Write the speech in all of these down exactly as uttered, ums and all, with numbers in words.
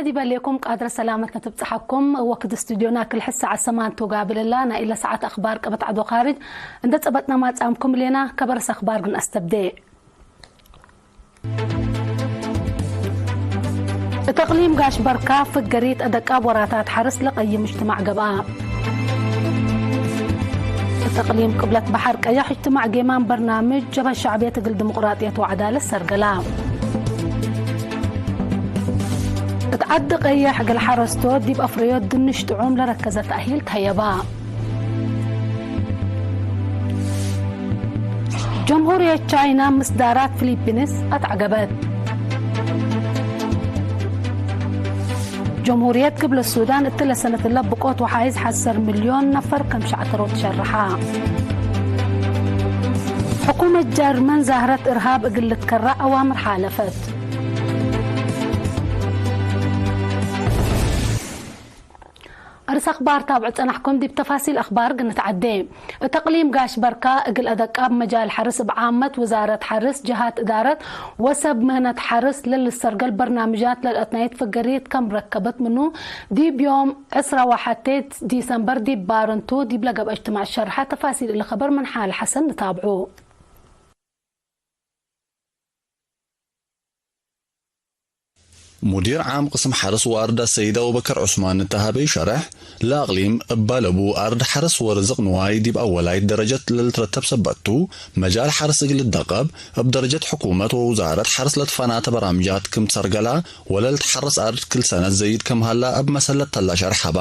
ዲበ ሌኩም ቃድረ ሰላመት ነትብጽሐኩም። ወክድ ስቱድዮና ክል ሕድ ሰዓት ሰማንቱ ጋብልላ። ናይ እለ ሰዓት አኽባር ቀበት ዐድ ወካርጅ እንደ ጸበጥና ማጻምኩም ሌና። ከበርስ አኽባር ግን አስተብዴ። እት እቅሊም ጋሽ በርካ ፍገሪት አደቃብ ወራታት ሐርስ ለቀይም እጅትማዕ ገብአ። እት እቅሊም ቅብለት በሐር ቀያሕ እጅትማዕ ጌማን በርናምጅ ጀብሀት ሸዕብየት እግል ዲሙቅራጥየት ወዐዳለት ሰርገላ። እት ዐዲ ቀየሕ እግል ሐረስቶት ዲብ አፍረዮት ድንሽ ጥዑም ለረከዘ ተእሂል ተሀየባ። ጀምሁርየት ቻይና ምስዳራት ፊሊፒንስ አትዐገበት። ጀምሁርየት ግብለ ሱዳን እትለ ሰነት እለ ብቆት ወሓይዝ ሐሰር ሚልዮን ነፈር ከም ሸዕተሮ ትሸርሐ። ሕኩመት ጀርመን ዛህረት እርሃብ እግል ልትከረዕ አዋምር ሓለፈት። አርስ አኽባር ታብዑ ጸናሕኩም። ዲብ ተፋሲል አኽባር ግንትዐዴ። እት እቅሊም ጋሽ በርካ እግል አደቃብ መጃል ሐርስ እብ ዓመት ውዛረት ሐርስ፣ ጀሃት እዳረት ወሰብ ምህነት ሐርስ ለልሰርገል በርናምጃት ለልአትናይት ፍገሪት ከም ረከበት ምኑ፣ ዲብ ዮም ዕስራ ወሐቴ ዲሰምበር ዲብ ባርንቱ ዲብ ለገብአ እጅትማዕ ሸርሐ። ተፋሲል እሊ ኸበር ምን ሓል ሐሰን ንታብዑ። ሙዲር ዓም ቅስም ሐርስ ወአርድ አሰይድ አቡበከር ዑስማን እተ ሀበዩ ሸርሕ፣ ለአቅሊም እብ ባለቡ አርድ ሐርስ ወርዝቅ ንዋይ ዲብ አወላይት ደረጀት ለልትረተብ ሰበት ቱ፣ መጃል ሐርስ እግል ልደቀብ፣ እብ ደረጀት ሕኩመት ወውዛረት ሐርስ ለትፈናተ በራምጃት ክም ትሰርገላ ወለልትሐረስ አርድ ክል ሰነት ዘይድ ክም ሀላ እብ መሰለት ተላ ሸርሕ ሀባ።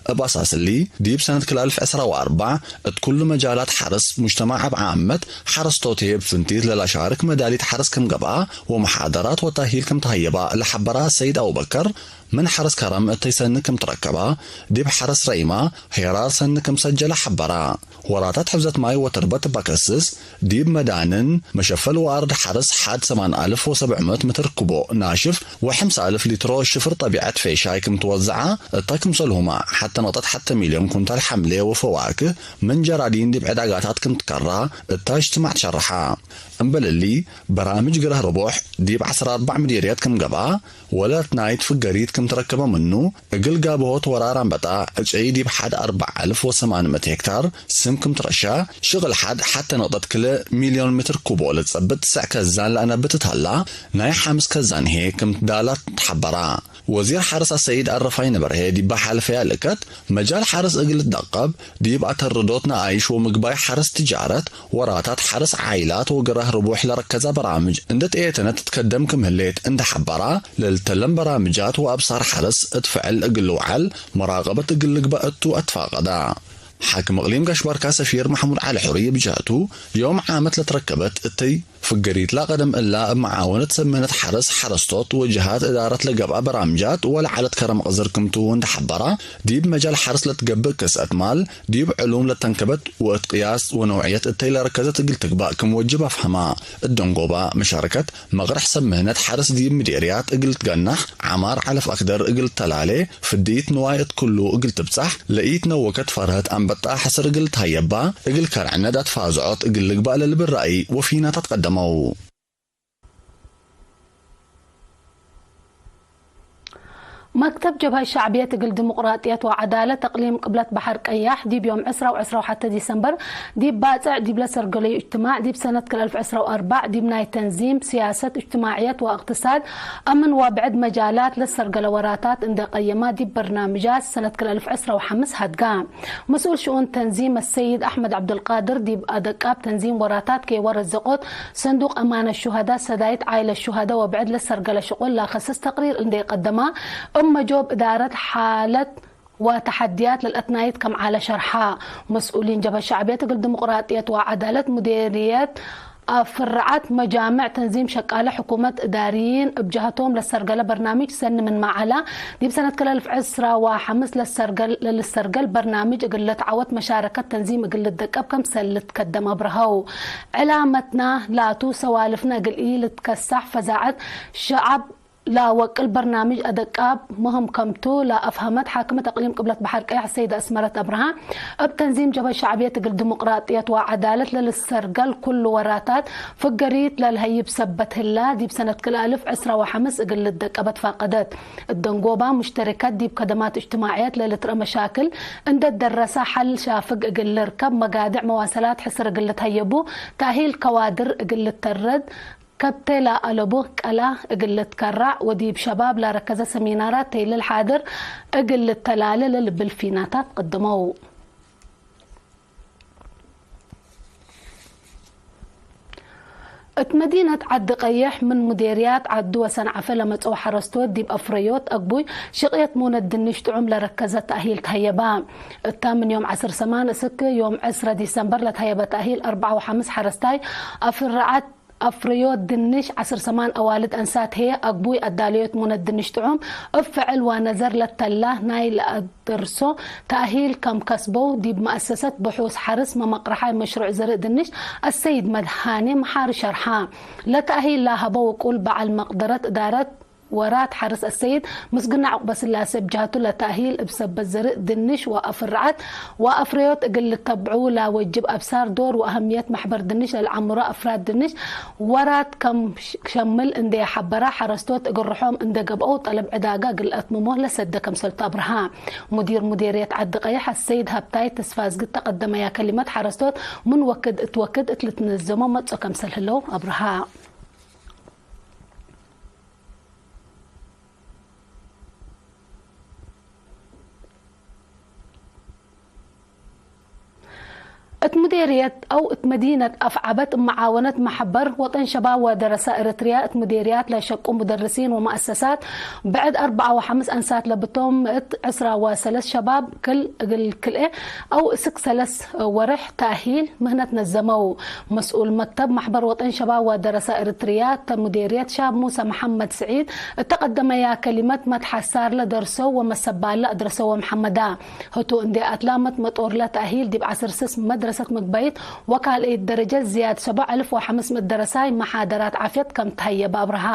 እብ አሳስ እሊ፣ ዲብ ሰነት ክል አልፍ ዕስራ ወአርበዕ፣ እት ኩሉ መጃላት ሐርስ፣ ሙጅተማዕ እብ ዓመት፣ ሐረስቶት ህዬ እብ ፍንቲት ለለሻርክ መዳሊት ሐርስ ክም ገብአ ወመሓደራት ወተእሂል ክም ተሀየባ ለሐበረ አሰይድ አቡበከር፣ ምን ሐርስ ከረም እተይ ሰኒ ክም ትረከበ፣ ዲብ ሐርስ ረይማ ሄራር ሰኒ ክም ሰጀለ ሐበረ። ወራታት ሕፍዘት ማይ ወትርበት እበ ከስስ፣ ዲብ መዳንን፣ መሸፈል ወአርድ ሐርስ ሐድ ሰማን አልፍ ወሰብዕ ምእት ምትር ኩቦ ናሽፍ ወሐምስ አልፍ ሊትሮ ሽፍር ጠቢዐት ፌሻይ ክም ትወዘዐ፣ እተ ክምሰልሁመ ሐተ ነቅጠት ሐተ ሚልዮን ኩንታል ሐምሌ ወፈዋክህ ምን ጀራዲን ዲብ ዕዳጋታት ክም ትከራ እተ እጅትማዕ ትሸርሐ። እምበል እሊ፣ በራምጅ ግራህ ርቡሕ ዲብ ዐስር አርበዕ ምዴርያት ክም ገብአ፣ ወለት ናይት ፍገሪት ክም ትረከበ ምኑ፣ እግል ጋብሆት ወራር አንበጣ ዕጨይ ዲብ ሐድ አርበዕ አልፍ ወሰማን ምእት ሄክታር ስም ክም ትረሸ፣ ሽቅል ሐድ ሐተ ነቅጠት ክልኤ ሚልዮን ምትር ኩቦ ለትጸብጥ ትስዕ ከዛን ለአነብት እት ሀላ፣ ናይ ሐምስ ከዛን ህዬ ክም ትዳላት ተሐበረ። ወዚር ሐርስ አሰይድ አረፋይነ በርሄ ዲበ ሐልፈያ ልእከት፣ መጃል ሐርስ እግል ልትደቀብ፣ ዲብ አተርዶት ነኣይሽ ወምግባይ ሐርስ ትጃረት፣ ወራታት ሐርስ ዓይላት ወግራህ ርቡሕ ለረከዘ በራምጅ እንዴ ተኤተነ ትትከደም ክም ህሌት እንዴ ሐበረ፣ ለልተለም በራምጃት ወአብሳር ሐርስ እት ፍዕል እግል ልውዐል መራቀበት እግል ልግበእ እቱ አትፋቀደ። ሓክም እቅሊም ጋሽ ባርካ ሰፊር መሕሙድ ዐሊ ሑሪ ብጀህቱ፣ ዮም ዓመት ለትረከበት እተይ ፍገሪት ለቀደም እላ እብ መዓወነት ሰብ ምህነት ሐርስ፣ ሐረስቶት ወጀሃት እዳረት ለገብአ በራምጃት ወለዐለት ከረም ቅዝር ክምቱ እንዴ ሐበረ፣ ዲብ መጃል ሐርስ ለትገብእ ክስአት ማል፣ ዲብ ዕሉም ለተንከበት ወእት ቅያስ ወነውዕየት እተይ ለረከዘት እግል ትግባእ ክም ወጅብ አፍሀመ። እት ደንጎባ መሻረከት መቅርሕ ሰብ ምህነት ሐርስ ዲብ ምዴርያት እግል ልትገናሕ፣ ዐማር ዐለፍ አክደር እግል ልተላሌ፣ ፍድይት ንዋይ እት ኩሉ እግል ትብጻሕ፣ ለኢትነወከት ፈርሀት አንበጣ ሕስር እግል ልትሀየባ፣ እግል ከርዕነት አትፋዝዖት እግል ልግባእ ለልብል ራእይ ወፊናታት ቀደመው። መክተብ ጀብሀት ሸዕብየት እግል ዲሙቅራጥየት ወዐዳለት እቅሊም ቅብለት በሐር ቀያሕ፣ ዲብ ዮም ዕስራ ወዕስራ ወሐተ ዲሰምበር፣ ዲብ ባጽዕ ዲብ ለሰርገለዩ እጅትማዕ፣ ዲብ ሰነት ክል አልፍ ዕስራ ወአርበዕ፣ ዲብ ናይ ተንዚም፣ ሲያሰት፣ እጅትማዕየት ወእቅትሳድ፣ አምን ወብዕድ መጃላት ለሰርገለ ወራታት እንዴ ቀየማ፣ ዲብ በርናምጃት ሰነት ክል አልፍ ዕስራ ወሐምስ ሀድጋ። መስኡል ሽኡን ተንዚም አሰይድ አሕመድ ዐብዱልቃድር፣ ዲብ አደቃብ ተንዚም ወራታት ኬወ ረዘቆት፣ ሰንዱቅ አማነት ሹሀዳ፣ ሰዳይት ዓይለት ሹሀዳ ወብዕድ ለሰርገለ ሽቁል ለአከስስ ተቅሪር እንዴ ቀደማ፣ እብ መጆብ እዳረት ሓለት ወተሐድያት ለልአትናይት ከም ዐለ ሸርሐ። መስኡሊን ጀብሀት ሸዕብየት እግል ዲሙቅራጥየት ወዐዳለት ሙዴርየት አፍርዐት መጃምዕ ተንዚም ሸቃለ ሕኩመት እዳርይን እብ ጀሀቶም ለሰርገለ በርናምጅ ሰኒ ምንመ ዐለ፣ ዲብ ሰነት ክል አልፍ ዕስራ ወሐምስ ለሰርገል፣ ለልሰርገል በርናምጅ እግል ለትዐወት መሻረከት ተንዚም እግል ልትደቀብ ከምሰል ልትከደም አብርሀው። ዕላመትና ላቱ ሰዋልፍነ እግል ኢልትከሳሕ ፈዛዐት ሸዐብ ለወቅል በርናምጅ አደቃብ ምህም ከምቱ ለአፍሀመት ሓክመት አቅሊም ቅብለት በሐር ቀየሕ ሰይድ አስመረት አብርሃ፣ እብ ተንዚም ጀብሀት ሸዕብየት እግል ዲሙቅራጥየት ወዐዳለት ለልትሰርገል ኩሉ ወራታት ፍገሪት ለልሀይብ ሰበት ህላ፣ ዲብ ሰነት ክልኤ አልፍ ዕስራ ወሐምስ እግል ልትደቀበት ፋቀደት። እደንጎባ ሙሽተሪከት ዲብ ከደማት እጅትማዕየት ለልትረአ መሻክል እንዴ ደረሰ ሐል ሻፍግ እግል ልርከብ፣ መጋድዕ መዋሰላት ሕስር እግል ልትሀየቡ፣ ተእሂል ከዋድር እግል ልተረድ፣ ከብቴ ለአለቡ ቀላ እግል ልትከራዕ ወዲብ ሸባብ ለረከዘ ሰሚናራት ተይልል ሓድር እግል ልተላለ ለልብል ፊናታት ቅድመው። እት መዲነት ዐዲ ቀይሕ ምን ሙዴርያት ዐዱ ወሰንዐፈ ለመጽኦ ሐረስቶት ዲብ አፍረዮት አግቡይ ሽቅየት ሙነት ድንሽ ጥዑም ለረከዘ ተእሂል ተሀየባ። እታ ምን ዮም ዐስር ሰማን እስክ ዮም ዕስረ ዲሰምበር ለተሀየበ ተእሂል አርበዓ ወሐምስ ሐረስታይ አፍረዓት አፍረዮት ድንሽ፣ ዐስር ሰማን አዋልድ አንሳት ህዬ አግቡይ አዳለዮት ሙነት ድንሽ ጥዑም እብ ፍዕል ወነዘር ለተላ ናይ ለአደርሶ ተእሂል ከም ከስበው፣ ዲብ መአሰሰት ብሑስ ሐርስ መመቅረሓይ መሽሩዕ ዘርእ ድንሽ አሰይድ መድሃኔ መሓሪ ሸርሓ። ለተእሂል ለሀበው ቅል በዐል መቅደረት እዳረት ወራት ሐርስ አሰይድ ምስግና ዑቅበስላሴ እብ ጀሀቱ ለተእሂል እብ ሰበት ዘርእ ድንሽ ወአፍረዓት ወአፍረዮት እግል ልተብዑ ለወጅብ አብሳር ዶር ወአህምየት መሕበር ድንሽ ለልዐምሮ አፍራድ ድንሽ ወራት ከም ሸምል እንዴ ሐበረ፣ ሐረስቶት እግል ርሖም እንዴ ገብአው ጠለብ ዕዳጋ እግል አትምሞ ለሰደ ክምሰልቱ አብርሃ። ሙዲር ሙዴርየት ዐዲ ቀይሕ አሰይድ ሀብታይ ተስፋዝግድ ተቀደመያ ከሊመት ሐረስቶት ምን ወክድ እት ወክድ እት ልትነዘሞ መጽኦ ክምሰል ህለው አብርሃ። እት ሙዴርየት አው እት መዲነት አፍዐበት እብ መዓወነት መሐበር ወጠን ሸባብ ወደረሰ ኤረትርያ እት ሙዴርያት ለሸቁ ሙደርሲን ወመአሰሳት ብዕድ አርበዓ ወሐምስ አንሳት ለብቶም ምእት ዕስራ ወሰለስ ሸባብ ክል እግል ክልኤ አው እስክ ሰለስ ወርሕ ተእሂል ምህነት ነዘመው። መስኡል መክተብ መሕበር ወጠን ሸባብ ወደረሰ ኤረትርያ እተ ሙዴርየት ሻብ ሙሰ መሐመድ ስዒድ እተ ቀደመያ ከሊመት መትሐሳር ለደርሰው ወመሰባል ለአድረሰው ወመሐመዳ። ህቱ እንዴ አትላመት መጦርለ ተእሂል ዲብ ዐስር ስስ መድረሰት ምግበይት ወካልአይት ደረጀት ዝያድ ሰቦዕ አልፍ ወሐምስ ምእት ደረሳይ መሓደራት ዓፍየት ከም ተሀየበ አብርሃ።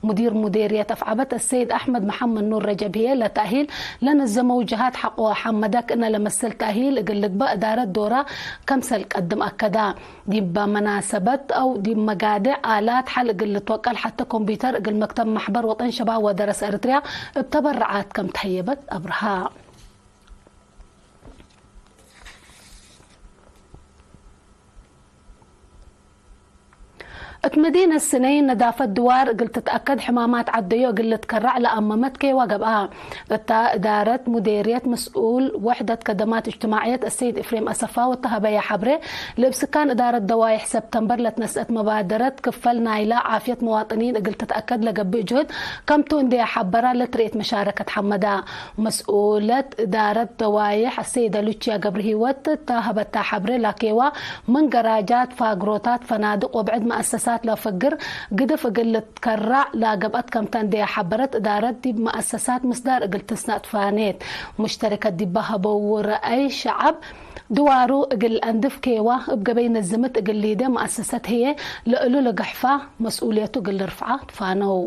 ሙዲር ሙዴርየት አፍዐበት አሰይድ አሕመድ መሐመድ ኑር ረጀብ ህዬ ለተእሂል ለነዘመው ጀሃት ሐቆ ሐመደ ክእነ ለመስል ተእሂል እግል ልግበእ እዳረት ዶራ ከምሰል ቀድም አከዳ። ዲበ መናሰበት አው ዲብ መጋድዕ አላት ሐል እግል ልትወቀል ሐተ ኮምፒተር እግል መክተብ መሕበር ወጠን ሸባብ ወደረሰ ኤረትርያ እብ ተበረዓት ከም ተሀየበት አብርሃ። እት መዲነት ስነይ ነዳፈት ድዋር እግል ትትአከድ ሕማማት ዐደዮ እግል ልትከረዕ ለአመመት ኬዋ ገብአ። እታ እዳረት ሙዴርየት መስኡል ወሕደት ከደማት እጅትማዕየት አሰይድ ኤፍሬም አሰፋ ወተሀበየ ሐብሬ፣ ለእብ ስካን እዳረት ደዋይሕ ሰብተምበር ለትነስአት መባደረት ክፈል ናይላ ዓፍየት መዋጥኒን እግል ትትአከድ ለገብእ ጅሁድ ከምቱ እንዴ ሐበራ ለትርኤት መሻረከት ሐመዳ። መስኡለት እዳረት ደዋይሕ አሰይደ ሉቺያ ገብረሂወት እተ ሀበታ ሐብሬ ላኬዋ፣ ምን ገራጃት፣ ፋግሮታት፣ ፈናድቅ ወብዕድ መአሰሳት ለፈግር ግድፍ እግል ልትከራዕ ለገብአት ከምተ እንዴ ሐበረት፣ እዳረት ዲብ መአሰሳት ምስዳር እግል ትስነእ ትፋኔት። ሙሽተሪከት ዲበ ሀበው ረአይ ሸዐብ ድዋሩ እግል አንድፍ ኬዋ እብ ገበይ ነዝምት እግል ሊደ መአሰሰት ህዬ ለእሉ ለገሕፋ መስኡልየቱ እግል ልርፍዓ ትፋነው።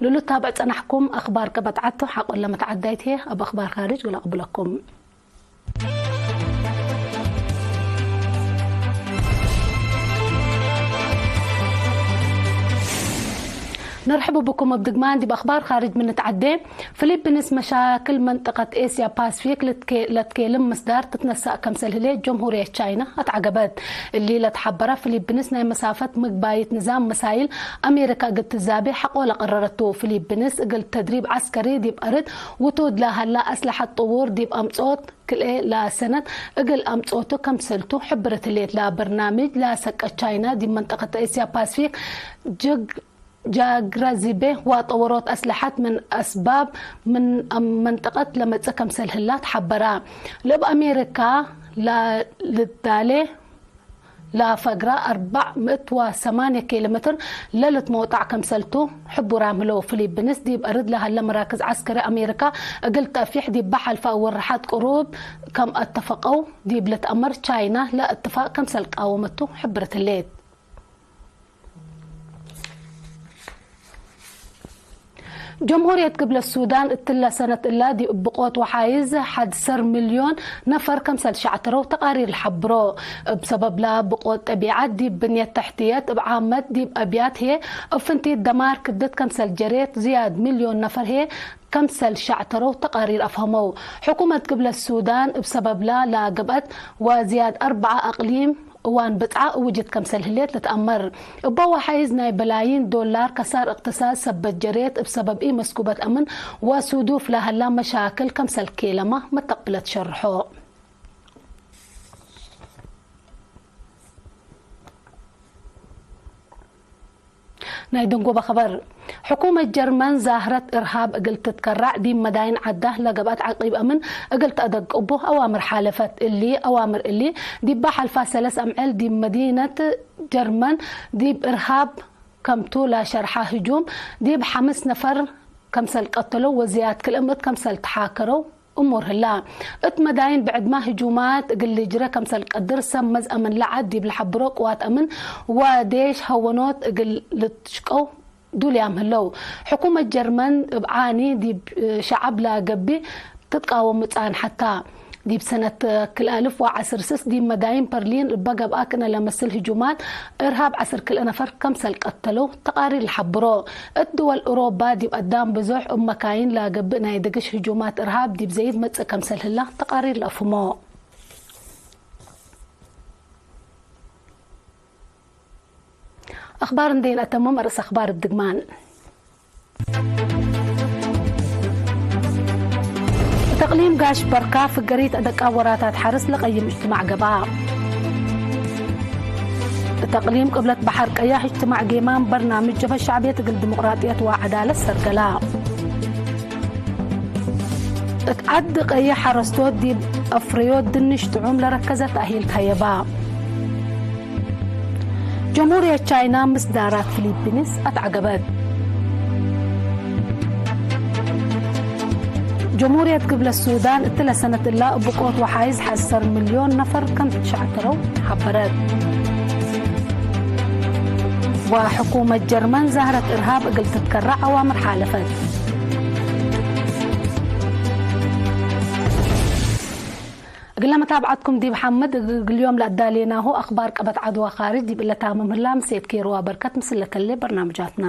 ለልታብዕ ጸናሕኩም አኽባር ቀበት ዐድ ቱ። ሐቆለ መትዓዳይት ህዬ እብ አኽባር ካርጅ እግል አቅብለኩም። ነርሕቡ ብኩም እብ ድግማን ዲብ አኽባር ካርጅ ምን ንትዓዴ። ፊሊፒንስ መሻክል መንጠቀት ኤስያ ፓስፊክ ልትኬ-፣ ለትኬልም ምስዳር ትትነሳእ ከምሰል ህሌት ጀምሁርየት ቻይና አትዐገበት። እሊ ለትሐበረ ፊሊፒንስ ናይ መሳፈት ምግባይት ንዛም መሳይል አሜሪካ እግል ትዛቤ ሐቆ ለቀረረቱ። ፊሊፒንስ እግል ተድሪብ ዐስከሪ ዲብ አርድ ውቱድ ለሀላ አስለሐት ጥዉር ዲብ አምጽኦት ክልኤ ለሰነት እግል አምጽኦቱ ከምሰልቱ ሕብርት ህሌት። ለበርናምጅ ለሰቀት ቻይና ዲብ መንጠቀት ኤስያ ፓስፊክ ጅግ ጃግራዚቤ ወጠወሮት አስለሐት ምን አስባብ ምን መንጠቀት ለመጽእ ከምሰል ህላ ተሐበራ። ለእብ አሜሪካ ለልዳሌ ለፈግራ አርበዕ ምእት ወሰማንየ ኪሎ ሜትር ለልትመውጣዕ ከምሰልቱ ሕቡራም ህለው። ፊሊፒንስ ዲብ አርድ ለሀለ መራክዝ ዐስከሪ አሜሪካ እግል ጠፊሕ ዲብ በሐልፈ ወርሓት ቅሩብ ከም አተፈቀው ዲብ ልትአመር ቻይና ለእትፋቅ ከምሰል ቃወመቱ ሕብርት ህሌት። ጀምሁርየት ግብለት ሱዳን እትለ ሰነት እላ ዲብ ብቆት ወሓይዝ ሐድ ሰር ሚልዮን ነፈር ከምሰል ሸዕትረው ተቃሪር ለሐብሮ። እብ ሰበብላ ብቆት ጠቢዐት ዲብ ብንየት ተሕትየት እብ ዓመት ዲብ አብያት ህዬ እብ ፍንቲት ደማር ክድት ከምሰል ጀሬት ዝያድ ሚልዮን ነፈር ህዬ ከምሰል ሸዕትረው ተቃሪር አፍሀመው። ሕኩመት ግብለት ሱዳን እብ ሰበብላ ለገብአት ወዝያድ አርበዐ አቅሊም እዋን ብጽዓ እውጅት ከምሰል ህሌት ልትአመር። እበ ወሐይዝ ናይ በላይን ዶላር ከሳር እቅትሳድ ሰበት ጀሬት እብ ሰበብ ኢመስኩበት አምን ወሱዱፍ ለሀላ መሻክል ከምሰል ኬለመ መተቅብለት ሸርሖ። ናይ ደንጎበ ኸበር። ሕኩመት ጀርመን ዛህረት እርሃብ እግል ትትከራዕ ዲብ መዳይን ዐዳ ለገብአት ዐቂብ አምን እግል ተአደቅቡ አዋምር ሓለፈት። እሊ አዋምር እሊ ዲባ ሐልፋ ሰለስ አምዕል ዲብ መዲነት ጀርመን ዲብ እርሃብ ከምቱ ለሸርሐ ህጁም ዲብ ሐምስ ነፈር ከምሰል ቀተለው ወዝያድ ክልኤ ምእት ከምሰል ተሓከረው እሙር ህላ። እት መዳይን ብዕድመ ህጁማት እግል ልጅረ ከምሰል ቀድር ሰብ መዝ አምን ለዐድ ዲብ ለሐብሮ ቅዋት አምን ወዴሽ ሀወኖት እግል ልትሽቀው ዱልያም ህለው። ሕኩመት ጀርመን እብ ዓኒ ዲብ ሸዐብ ለገብእ ትትቃወም ጻንሐታ። ዲብ ሰነት ክልኤ አልፍ ወዐስር ስስ ዲብ መዳይን በርሊን እበ ገብአ ክእነ ለመስል ህጁማት እርሃብ ዐስር ክልኤ ነፈር ከምሰል ቀተለው ተቃሪር ለሐብሮ። እት ድወል እሮባ ዲብ አዳም ብዞሕ እብ መካይን ለገብእ ናይ ድግሽ ህጁማት እርሃብ ዲብ ዘይድ መጽእ ከምሰል ህላ ተቃሪር ለአፍህሞ። አኽባር እንዴ ነአተምም፣ አርእስ አኽባር እብ ድግማን። እት እቅሊም ጋሽ በርካ ፍገሪት አደቃ ወራታት ሐርስ ለቀይም እጅትማዕ ገብአ። እት እቅሊም ቅብለት በሐር ቀያሕ እጅትማዕ ጌማም በርናምጅ ጀብሀት ሸዕብየት እግል ዲሞቅራጥየት ወዐዳለት ሰርገላ። እት ዐድ ቀይሕ ሐረስቶት ዲብ አፍረዮት ድንሽ ጥዑም ለረከዘ ተእሂል ተሀየባ። ጀምሁርየት ቻይና ምስዳራት ፊሊፒንስ አትዐገበት። ጀምሁርየት ግብለት ሱዳን እትለ ሰነት እላ እብ ቆት ወሓይዝ ሐሰር ሚልዮን ነፈር ከም ትሸዕትረው ሐበረት። ወሕኩመት ጀርመን ዛህረት እርሃብ እግል ትትከረዕ አዋምር ሓለፈት። እግለ መታብዐትኩም ዲብ ሐምድ እግል ዮም ለአዳሌናሁ አኽባር ቀበት ዐድ ወካርጅ ዲብ እለ ታምም ህላ፣ ምሴት ኬር ወበርከት ምስለ ተሌ በርናምጃትና።